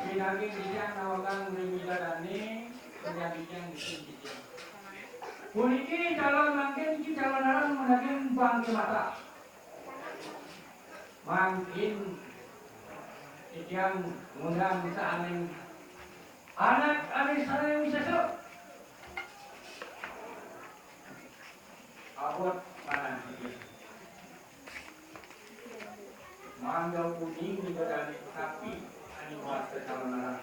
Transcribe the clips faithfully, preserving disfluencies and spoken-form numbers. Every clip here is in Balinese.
Pinanggih titiang nawegang ring Ida Dané, panjadi titiang di sini titiang. Puniki calon mangkin, niki calon aran madaging Bangké Mata. Mangkin titiang ngundang sané anak ané sané wisésa. Abot manah. Mangga uning Ida Dané, napi ané mawasta calon aran?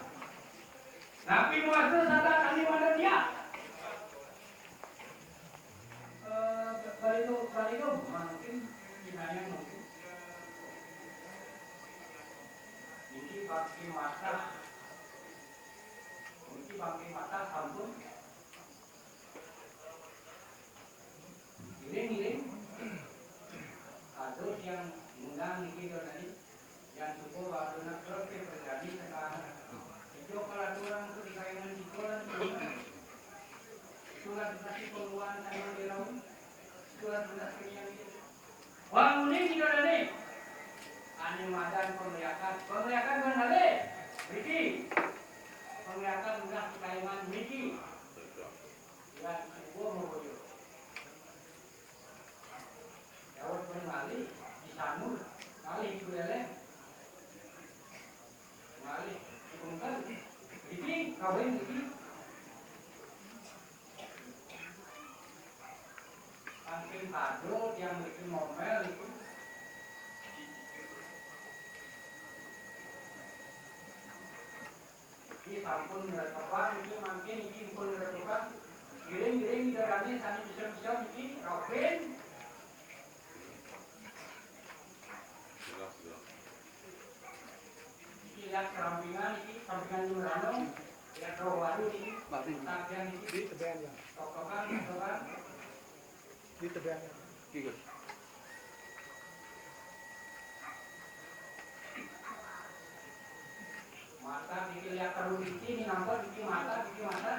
Napi mawasta sadat ané madan dia? Eh, balido, balido, mangkin kinayang mangkin. Niki Bangké Mata. Niki Bangké Mata sampun. Ngiring, ngiring. Kados tiang ngundang niki tadi. Yan suba wadon kerep ya terjadi sekarang. Ijo kalaturan tu dikaingan sikolan. Surat kasih pengumuman sama di laut. Surat tugas kenian itu. Wah, uning Ida Dané. Ané madan pangriakan. Pangriakan ban malih. Mriki. Pangriakan udah dikaingan mriki. Yan suba maboyo. Dawet pun ngalih, disanur, ngalih itu leleng. Ngalih, dibungkel. Iki kawin iki. Saking kado yang bikin ngomel itu. Iki sampun ngrekepan, iki mangkin iki pun ngrekepan. Giring-giring Ida Dané sané bisa-bisa iki, Robin. Iki lihat kerampingan, iki sampingan di Merano, lihat roh baru iki. Tagihan iki. Di tebean ya. Tokokan, tokokan. Di tebean ya. Mata dikit lihat terus dikit, ini nampak dikit mata, dikit mata.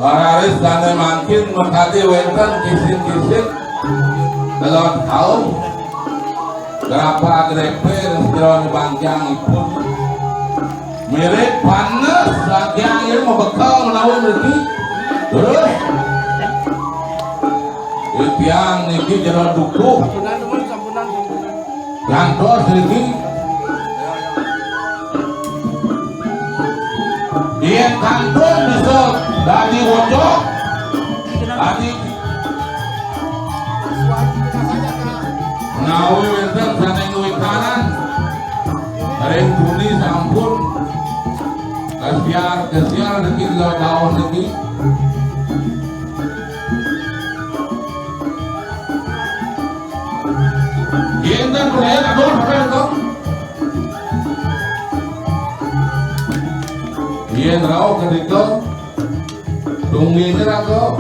Raris sané mangkin makadi wénten kisik-kisik telon kaum. Grapa grepe ring sajeroning bangjangipun. Mirip panes saking yen mabekel menawi mriki. Terus Titiang niki jero dukuh. Sampunan, teman, sampunan, sampunan. Gantos niki. Yén kantun bisa dadi wojok, dadi menawi wénten sané ngwitanan, ring puni sampun kesiar, kesiar niki, lima tahun niki. Yén ten proyek aduh, apa itu? Yén rauh ketika tungguin raga,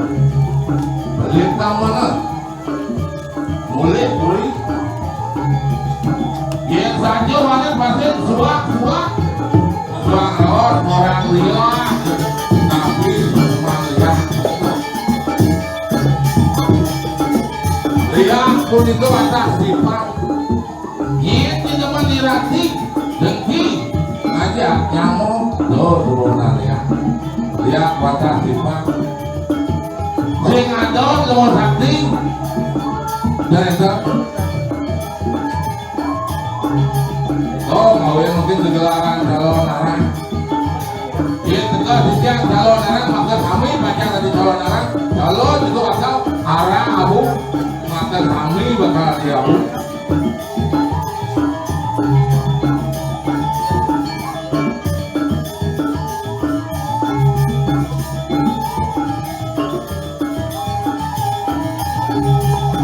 balik mana? Mulih kuwi. Yén saja maneh pasti suak-suak. Suak raos orang liya. Tapi suman liya. Liya punika wadah sifat. Yén demen irati, dengki, ngajak nyamuk, tuh turunan liya. Liya wadah sifat. Sing adon lemah sakti. Jare, oh, kawin mungkin gegelaran calon arang. Yén tegas titiang calon arang, maka sami pacang dadi calon arang. Calon juga bakal arang abu, maka sami bakal dadi abu.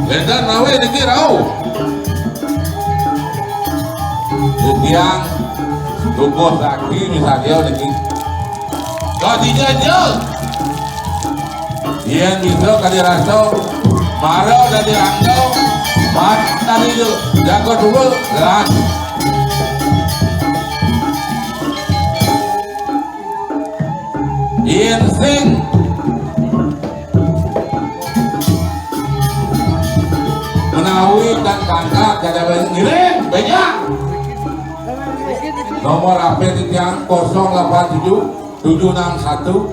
Wénten malih niki rauh. Titiang dukuh sakti misadia niki. Kadi jaja. Yén bisa kadi rasa, mara dadi rangga, mara dadi jaga dua, lan. Yén sing menawi tan kangkat kada ngiring, béja. Nomor H P titiang kosong delapan tujuh, tujuh enam satu,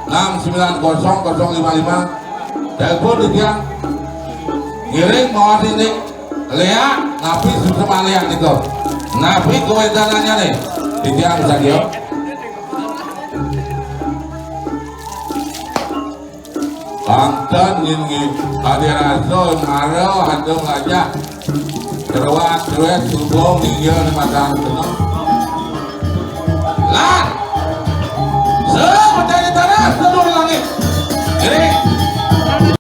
enam sembilan kosong, kosong lima lima. Telepon titiang. Ngiring mawon niki. Léak, napi susah léak niku. Napi kawéntenannya nih? Titiang sadia. Banten nggih, nggih. Adi rasa mara hantu ngajak. Ceruat, ceruat, subung, ninggil di mata hantu. Lan! Sing mencari tanah, seluruh langit. Jadi,